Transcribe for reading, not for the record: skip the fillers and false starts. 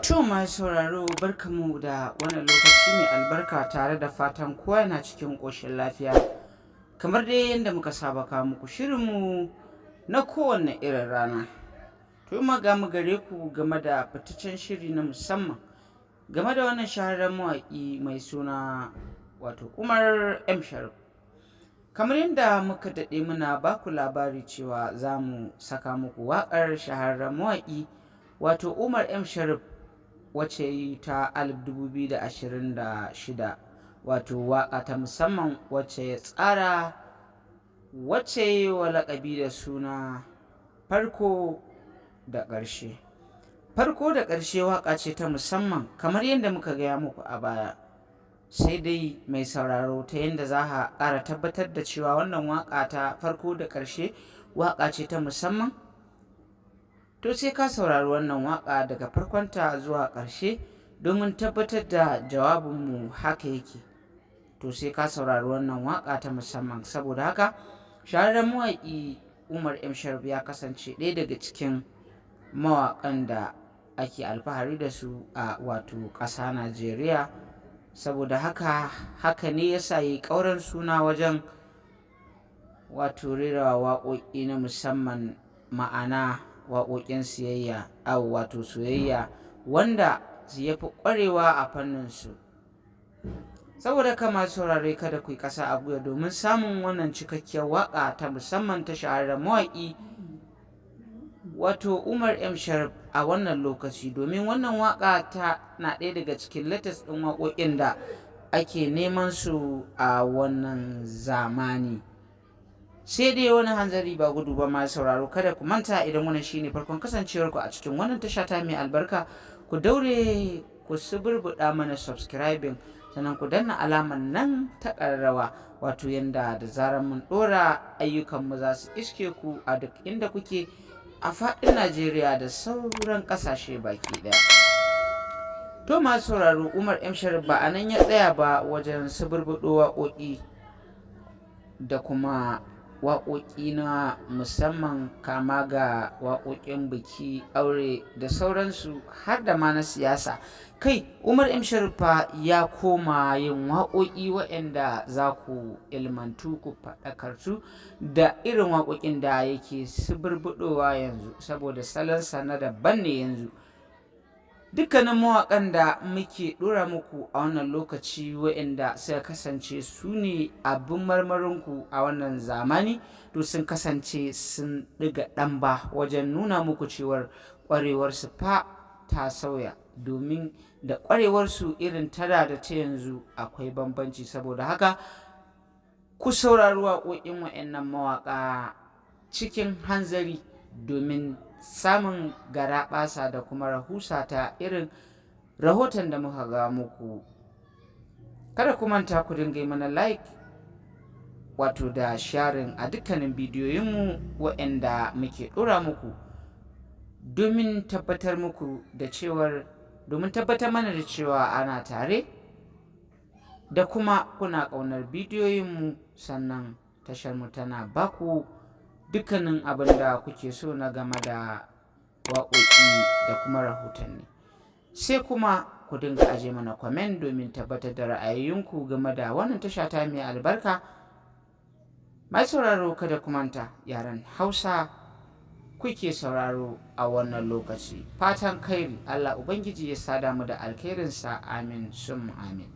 To masu sauraro, barkamu da wannan lokaci mai albarka, tare da fatan kowa yana cikin ƙoshin lafiya. Kamar dai yadda muka saba kawo muku shirinmu na kowanne irin rana. To ma ga mu gare ku game da fitaccen shiri na musamman game da wannan shahararren mawaƙi mai suna wato Umar M. Sharif. Kamar yadda muka daɗe muna baku labari cewa za mu saka muku waƙar shahararren mawaƙi wato Umar M. Sharif, wacce yi ta 2026, wato waƙa ta musamman wacce ya tsara, wacce yi wa laƙabi da suna Farko da Ƙarshe. Farko da Ƙarshe waƙa ce ta musamman kamar yadda muka gaya muku a baya. Sai dai mai sauraro, ta yadda za a ƙara tabbatar da cewa wannan waƙa ta Farko da Ƙarshe waƙa ce ta musamman, to sai ka saurari wannan waƙa daga farkonta zuwa ƙarshe domin tabbatar da jawabinmu haka yake. To sai ka saurari wannan waƙa ta musamman. Saboda haka shahararren mawaƙi Umar M. Sharif ya kasance ɗaya daga cikin mawaƙan da ake alfahari da su a wato ƙasa Najeriya. Saboda haka, haka ne ya sa yi ƙauran suna wajen wato rera waƙoƙi na musamman, ma'ana waƙoƙin siyayya au wato soyayya, wanda ya fi ƙwarewa a fannin su. Saboda kama saurare, kada ku yi ƙasa a gwiwa domin samun wannan cikakkiyar waƙa ta musamman ta shahararren mawaƙi wato Umar M. Sharif a wannan lokaci, domin wannan waƙa ta na ɗaya daga cikin latest ɗin waƙoƙin da ake neman su a wannan zamani. Sai dai wani hanzari ba gudu ba, masu sauraro, kada ku manta, idan wannan shine farkon kasancewar ku a cikin wannan tasha ta mai albarka, ku daure ku suburbuɗa mana subscribing, sannan ku danna alamar nan ta ƙararrawa, wato yanda da zarar mun ɗora ayyukanmu za su iske ku a duk inda kuke a faɗin Najeriya da sauran ƙasashe baki ɗaya. To masu sauraro, Umar M. Sharif ba a nan ya tsaya ba wajen suburbuɗo waƙoƙi da kuma waƙoƙi na musamman, kama ga waƙoƙin biki, aure da sauransu, har da ma na siyasa. Kai, Umar M. Sharif fa ya koma yin waƙoƙi waɗanda za ku ilmantu, ku faɗakartu da irin waƙoƙin da yake suburbuɗowa yanzu, saboda salonsa na daban ne yanzu. Dukkanin mawaƙan da muke ɗora muku a wannan lokaci, waɗanda suka kasance su ne abin marmarinku a wannan zamani, to sun kasance sun ɗiga ɗamba wajen nuna muku cewar ƙwarewarsu fa ta sauya, domin da ƙwarewarsu irin ta da da ta yanzu akwai bambanci. Saboda haka ku saurari waƙoƙin waɗannan mawaƙa cikin hanzari domin samun garaɓasa da kuma rahusa ta irin rahoton da muka ga muku. Kada ku manta ku dinga yi mana like, wato da sharing a dukkanin bidiyoyinmu waɗanda muke ɗora muku, domin tabbatar muku da cewar, domin tabbatar mana da cewa ana tare da kuma kuna ƙaunar bidiyoyinmu, sannan tasharmu tana baku dukkanin abin da kuke so na game da waƙoƙi da kuma rahotanni. Sai kuma ku dinga aje mana comment domin tabbatar da ra'ayoyinku game da wannan tasha ta mai albarka. Mai sauraro, kada ku manta, yaren Hausa kuke sauraro a wannan lokaci. Fatan kairi, Allah Ubangiji ya sada mu da alkhairinsa, amin summa amin.